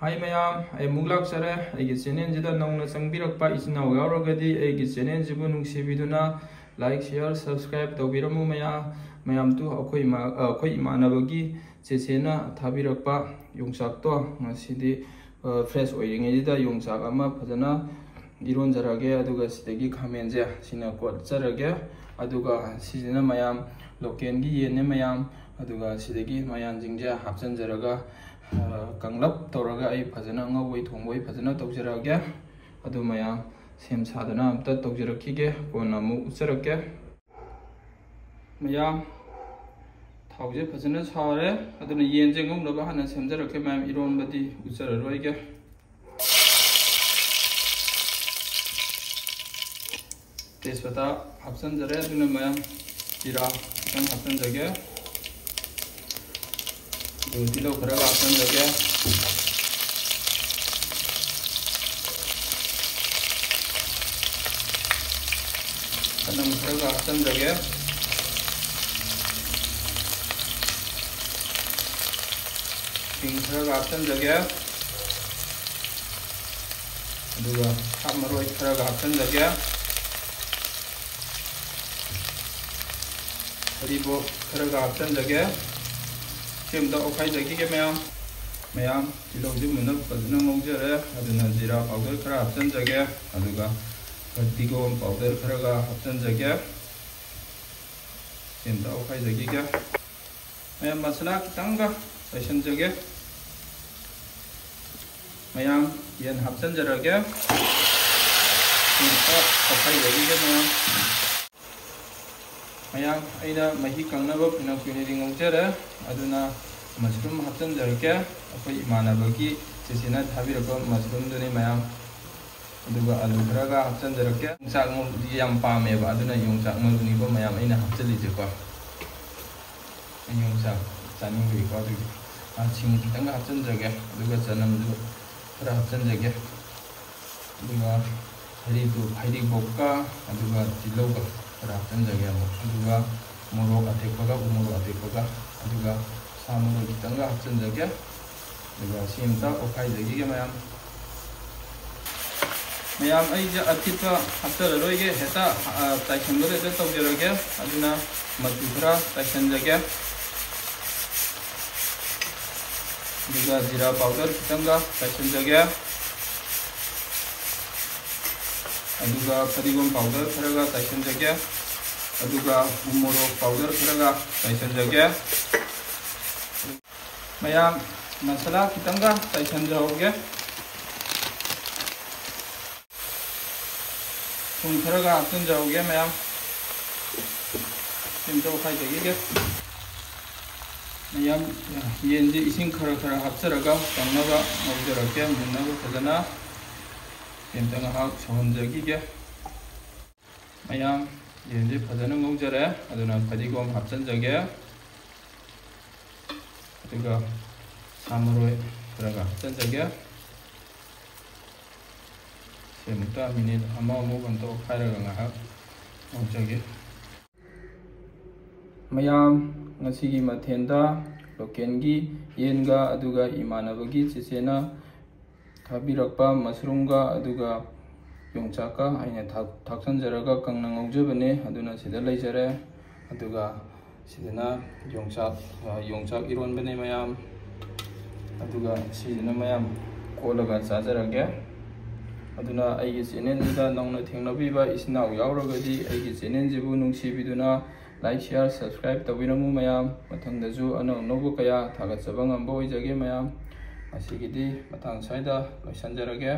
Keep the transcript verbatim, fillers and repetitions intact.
ꯍꯥꯏ ꯃꯌꯥꯝ, ꯑꯩ ꯑꯃꯨꯛ ꯂꯥꯛꯆꯔꯦ꯫ ꯑꯩꯒꯤ ꯆꯦꯅꯦꯜꯁꯤꯗ ꯅꯧꯅ ꯆꯪꯕꯤꯔꯛꯄ ꯏꯆꯤꯟ ꯏꯅꯥꯎ ꯌꯥꯎꯔꯒꯗꯤ ꯑꯩꯒꯤ ꯆꯦꯅꯦꯜꯁꯤꯕꯨ ꯅꯨꯡꯁꯤꯕꯤꯗꯨꯅ like, share, subscribe ꯇꯧꯕꯤꯔꯝꯃꯨ ꯃꯌꯥꯝ꯫ ꯃꯌꯥꯝ ꯇꯨ ꯑꯩꯈꯣꯏ ꯏꯃꯥ-, ꯑ, ꯑꯩꯈꯣꯏ ꯏꯃꯥꯟꯅꯕꯒꯤ ꯆꯦꯆꯦꯅ ꯊꯥꯕꯤꯔꯛꯄ ꯌꯣꯡꯆꯥꯛꯇꯣ ꯉꯁꯤꯗꯤ, ꯑ, fresh ꯑꯣꯏꯔꯤꯉꯩꯁꯤꯗ ꯌꯣꯡꯆꯥꯛ ꯑꯃ ꯐꯖꯅ ꯏꯔꯣꯟꯖꯔꯒꯦ, ꯑꯗꯨꯒ ꯁꯤꯗꯒꯤ ꯈꯥꯃꯦꯟꯁꯦ ꯁꯤꯅ ꯀꯣꯠꯆꯔꯒꯦ, ꯑꯗꯨꯒ ꯁꯤꯁꯤꯅ ꯃꯌꯥꯝ ꯂꯣꯀꯦꯜꯒꯤ ꯌꯦꯟꯅꯦ ꯃꯌꯥꯝ, ꯑꯗꯨꯒ ꯁꯤꯗꯒꯤ ꯃꯌꯥꯟꯁꯤꯡꯁꯦ ꯍꯥꯞꯆꯤꯟꯖꯔꯒ, ꯑ, ꯀꯪꯂꯞ ꯇꯧꯔꯒ ꯑꯩ ꯐꯖꯅ ꯉꯧꯕꯩ ꯊꯣꯡꯕꯩ ꯐꯖꯅ ꯇꯧꯖꯔꯛꯑꯒꯦ꯫ ꯑꯗꯨ ꯃꯌꯥꯝ ꯁꯦꯝ ꯁꯥꯗꯅ ꯑꯝꯇ ꯇꯧꯖꯔꯛꯈꯤꯒꯦ, ꯀꯣꯟꯅ ꯑꯃꯨꯛ ꯎꯠꯆꯔꯛꯀꯦ꯫ ꯃꯌꯥꯝ ꯊꯥꯎꯁꯦ ꯐꯖꯅ ꯁꯥꯔꯦ, ꯑꯗꯨꯅ ꯌꯦꯟꯁꯦ ꯉꯧꯅꯕ ꯍꯥꯟꯅ ꯁꯦꯝꯖꯔꯛꯀꯦ ꯃꯌꯥꯝ, ꯏꯔꯣꯟꯕꯗꯤ ꯎꯠꯆꯔꯔꯣꯏꯒꯦ꯫ ꯇꯦꯖꯄꯇꯥ ꯍꯥꯞꯆꯤꯟꯖꯔꯦ, ꯑꯗꯨꯅ ꯃꯌꯥꯝ ꯖꯤꯔꯥ ꯈꯤꯇꯪ ꯍꯥꯞꯆꯤꯟꯖꯒꯦ, ꯑꯗꯨꯒ ꯇꯤꯜꯍꯧ ꯈꯔꯒ ꯍꯥꯞꯆꯤꯟꯖꯒꯦ, ꯆꯅꯝ ꯈꯔꯒ ꯍꯥꯞꯆꯤꯟꯖꯒꯦ, ꯁꯤꯡ ꯈꯔꯒ ꯍꯥꯞꯆꯤꯟꯖꯒꯦ, ꯑꯗꯨꯒ ꯁꯥ ꯃꯔꯣꯏ ꯈꯔꯒ ꯍꯥꯞꯆꯤꯟꯖꯒꯦ꯫ ꯍꯔꯤꯕꯣꯞ ꯈꯔꯒ ꯍꯥꯞꯆꯤꯟꯖꯒꯦ꯫ ꯁꯤ ꯑꯝꯇ ꯑꯣꯠꯈꯥꯏꯖꯈꯤꯒꯦ ꯃꯌꯥꯝ꯫ ꯃꯌꯥꯝ, ꯇꯤꯜꯍꯧꯁꯤ ꯃꯨꯟꯅ ꯐꯖꯅ ꯉꯧꯖꯔꯦ꯫ ꯑꯗꯨꯅ ꯖꯤꯔꯥ powder ꯈꯔ ꯍꯥꯞꯆꯤꯟꯖꯒꯦ꯫ ꯑꯗꯨꯒ ꯐꯗꯤꯒꯣꯝ powder ꯈꯔꯒ ꯍꯥꯞꯆꯤꯟꯖꯒꯦ꯫ ꯁꯤ ꯑꯝꯇ ꯑꯣꯠꯈꯥꯏꯖꯈꯤꯒꯦ꯫ ꯃꯌꯥꯝ, ꯃꯁꯥꯂꯥ ꯈꯤꯇꯪꯒ ꯆꯥꯏꯁꯤꯟꯖꯒꯦ꯫ ꯃꯌꯥꯝ, ꯌꯦꯟ ꯍꯥꯞꯆꯤꯟꯖꯔꯒꯦ꯫ ꯁꯤ ꯑꯝꯇ ꯑꯣꯠꯈꯥꯏꯖꯈꯤꯒꯦ ꯃꯌꯥꯝ꯫ ꯃꯌꯥꯝ, ꯑꯩꯅ ꯃꯍꯤ ꯀꯪꯅꯕ ꯐꯅ ꯀꯨꯏꯅꯗꯤ ꯉꯧꯖꯔꯦ, ꯑꯗꯨꯅ mushroom ꯍꯥꯞꯆꯤꯟꯖꯔꯛꯀꯦ꯫ ꯑꯩꯈꯣꯏ ꯏꯃꯥꯟꯅꯕꯒꯤ ꯆꯦꯆꯦꯅ ꯊꯥꯕꯤꯔꯛꯄ mushroomꯗꯨꯅꯤ ꯃꯌꯥꯝ꯫ ꯑꯗꯨꯒ ꯑꯂꯨ ꯈꯔꯒ ꯍꯥꯞꯆꯤꯟꯖꯔꯛꯀꯦ꯫ ꯌꯣꯡꯆꯥꯛ ꯃꯔꯨꯗꯤ ꯌꯥꯝ ꯄꯥꯝꯃꯦꯕ, ꯑꯗꯨꯅ ꯌꯣꯡꯆꯥꯛ ꯃꯔꯨꯅꯤꯀꯣ ꯃꯌꯥꯝ ꯑꯩꯅ ꯍꯥꯞꯆꯤꯜꯂꯤꯁꯦꯀꯣ꯫ ꯑꯩ ꯌꯣꯡꯆꯥꯛ ꯆꯥꯅꯤꯡꯕꯒꯤꯀꯣ, ꯑꯗꯨꯒꯤ꯫ ꯑ, ꯁꯤꯡ ꯈꯤꯇꯪꯒ ꯍꯥꯞꯆꯤꯟꯖꯒꯦ, ꯑꯗꯨꯒ ꯆꯅꯝꯁꯨ ꯈꯔ ꯍꯥꯞꯆꯤꯟꯖꯒꯦ꯫ ꯑꯗꯨꯒ ꯍꯔꯤꯗꯨ-, ꯍꯔꯤꯕꯣꯞꯀ, ꯑꯗꯨꯒ ꯇꯤꯜꯍꯧꯒ ꯈꯔ ꯍꯥꯞꯆꯤꯟꯖꯒꯦ ꯑꯃꯨꯛ꯫ ꯑꯗꯨꯒ ꯃꯣꯔꯣꯛ ꯑꯇꯦꯛꯄꯒ, ꯎ ꯃꯣꯔꯣꯛ ꯑꯇꯦꯛꯄꯒ, ꯑꯗꯨꯒ ꯁꯥ ꯃꯔꯣꯏ ꯈꯤꯇꯪꯒ ꯍꯥꯞꯆꯤꯟꯖꯒꯦ꯫ ꯑꯗꯨꯒ ꯁꯤ ꯑꯝꯇ ꯑꯣꯠꯈꯥꯏꯖꯈꯤꯒꯦ ꯃꯌꯥꯝ꯫ ꯃꯌꯥꯝ, ꯑꯩꯁꯦ ꯑꯊꯤꯠꯄ ꯍꯥꯞꯆꯔꯔꯣꯏꯒꯦ, ꯍꯦꯛꯇ, ꯑ, ꯆꯥꯏꯁꯤꯟꯕꯗ ꯍꯦꯛꯇ ꯇꯧꯖꯔꯒꯦ꯫ ꯑꯗꯨꯅ ꯃꯆꯨ ꯈꯔ ꯆꯥꯏꯁꯤꯟꯖꯒꯦ꯫ ꯑꯗꯨꯒ ꯖꯤꯔꯥ powder ꯈꯤꯇꯪꯒ ꯆꯥꯏꯁꯤꯟꯖꯒꯦ꯫ ꯑꯗꯨꯒ ꯐꯗꯤꯒꯣꯝ powder ꯈꯔꯒ ꯆꯥꯏꯁꯤꯟꯖꯒꯦ꯫ ꯑꯗꯨꯒ ꯎ ꯃꯣꯔꯣꯛ powder ꯈꯔꯒ ꯆꯥꯏꯁꯤꯟꯖꯒꯦ꯫ ꯃꯌꯥꯝ, ꯃꯁꯥꯂꯥ ꯈꯤꯇꯪꯒ ꯆꯥꯏꯁꯤꯟꯖꯍꯧꯒꯦ꯫ ꯊꯨꯝ ꯈꯔꯒ ꯍꯥꯞꯆꯤꯟꯖꯍꯧꯒꯦ ꯃꯌꯥꯝ꯫ ꯁꯤ ꯑꯝꯇ ꯑꯣꯠꯈꯥꯏꯖꯈꯤꯒꯦ꯫ ꯃꯌꯥꯝ, ꯌꯦꯟꯁꯦ ꯏꯁꯤꯡ ꯈꯔ ꯈꯔ ꯍꯥꯞꯆꯔꯒ ꯀꯪꯅꯕ ꯉꯧꯖꯔꯛꯀꯦ꯫ ꯃꯨꯟꯅꯕ ꯐꯖꯅ ꯁꯤ ꯑꯝꯇ ꯉꯥꯏꯍꯥꯛ ꯁꯧꯍꯟꯖꯈꯤꯒꯦ꯫ ꯃꯌꯥꯝ, ꯌꯦꯟꯁꯦ ꯐꯖꯅ ꯉꯧꯖꯔꯦ꯫ ꯑꯗꯨꯅ ꯐꯗꯤꯒꯣꯝ ꯍꯥꯞꯆꯤꯟꯖꯒꯦ꯫ ꯑꯗꯨꯒ ꯁꯥ ꯃꯔꯣꯏ ꯈꯔꯒ ꯍꯥꯞꯆꯤꯟꯖꯒꯦ꯫ ꯁꯤ ꯑꯃꯨꯛꯇ minute ꯑꯃꯃꯨꯛ ꯑꯝꯇ ꯑꯣꯠꯈꯥꯏꯔꯒ ꯉꯥꯏꯍꯥꯛ ꯉꯧꯖꯒꯦ꯫ ꯃꯌꯥꯝ, ꯉꯁꯤꯒꯤ ꯃꯊꯦꯜꯗ localꯒꯤ ꯌꯦꯟꯒ ꯑꯗꯨꯒ ꯏꯃꯥꯟꯅꯕꯒꯤ ꯆꯦꯆꯦꯅ ꯊꯥꯕꯤꯔꯛꯄ mushroomꯒ ꯑꯗꯨꯒ ꯌꯣꯡꯆꯥꯛꯀ ꯑꯩꯅ ꯊꯥꯛ-, ꯊꯥꯛꯆꯟꯖꯔꯒ ꯀꯪꯅ ꯉꯧꯖꯕꯅꯦ꯫ ꯑꯗꯨꯅ ꯁꯤꯗ ꯂꯩꯖꯔꯦ꯫ ꯑꯗꯨꯒ ꯁꯤꯗꯅ ꯌꯣꯡꯆꯥꯛ, ꯑ, ꯌꯣꯡꯆꯥꯛ ꯏꯔꯣꯟꯕꯅꯦ ꯃꯌꯥꯝ꯫ ꯑꯗꯨꯒ ꯁꯤꯁꯤꯅ ꯃꯌꯥꯝ ꯀꯣꯠꯂꯒ ꯆꯥꯖꯔꯒꯦ꯫ ꯑꯗꯨꯅ ꯑꯩꯒꯤ channelꯁꯤꯗ ꯅꯧꯅ ꯊꯦꯡꯅꯕꯤꯕ ꯏꯆꯤꯟ ꯏꯅꯥꯎ ꯌꯥꯎꯔꯒꯗꯤ ꯑꯩꯒꯤ channelꯁꯤꯕꯨ ꯅꯨꯡꯁꯤꯕꯤꯗꯨꯅ like, share, subscribe ꯇꯧꯕꯤꯔꯝꯃꯨ ꯃꯌꯥꯝ꯫ ꯃꯊꯪꯗꯁꯨ ꯑꯅꯧ ꯑꯅꯧꯕ ꯀꯌꯥ ꯊꯥꯒꯠꯆꯕ ꯉꯝꯕ ꯑꯣꯏꯖꯒꯦ ꯃꯌꯥꯝ꯫ ꯉꯁꯤꯒꯤꯗꯤ ꯃꯇꯥꯡ ꯁ꯭ꯋꯥꯏꯗ ꯂꯣꯏꯁꯤꯟꯖꯔꯒꯦ꯫